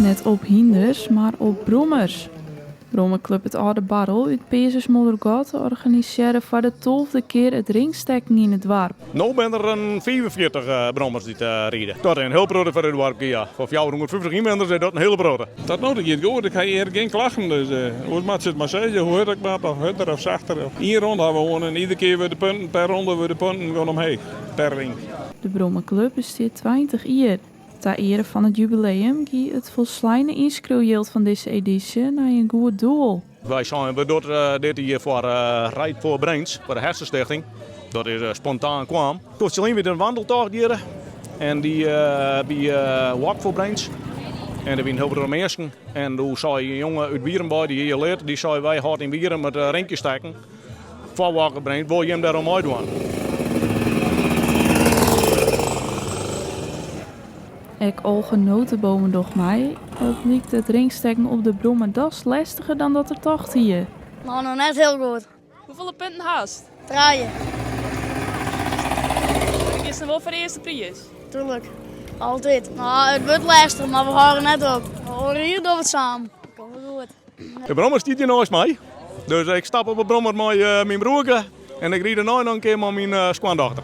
Net op hynders, mar op brommers. Brommerklup It Alde Barrel út Peazens-Moddergat organisearre foar de tolfde kear it ringstekken yn it doarp. No binne der in 45 brommers dy't ride. Dat is in hiel protte foar it doarp, ja. Foar 450 ynwenners is dat in hiele protte. Tot no toe giet it goed, ik ha hjir gjin klachten, dus oars moat se it mar sizze hoe hurd ik moat of hurder of sachter. Ien ronde hawwe we hân en iedere kear wurde de punten per ronde wurde de punten gewoan omheech per ring. De brommerklup bestiet 20 jier. Ta eare fan it jubileum gie it folsleine ynskriuwjild fan dizze edysje nei in goed doel. Wy seinen we dogge dit jier foar Ride for Brains, foar de Hersenstichting. Dat is spontaan kwam. Koartselyn wie der in wandeltocht hjir en dy by Walk for Brains. En der wiene hiel protte minsken. En doe sei in jonge út Wierum wei, dy't hjir leart, dy sei wy hâlde yn Wierum it rinkjestekken foar Walk for Brains, wol jim dêroan meidwaan? Ek Olger Notenbomen docht mei, al blykt it ringstekken op de brommer dochs lestiger dan dat er tocht hie. No, noch net hiel goed. Hoefolle punten hast? Trije. Do giest dan wol foar de earste priis? Tuerlik. Altyd. No, it wurdt lêstich, mar we hâlde net op. Oare jier dogge we it samen. Komt wol goed. De brommer stiet hjir neist my. Dus ik stap op 'e brommer mei myn broerke en ik ryd dêrnei noch in kear mei myn skoandochter.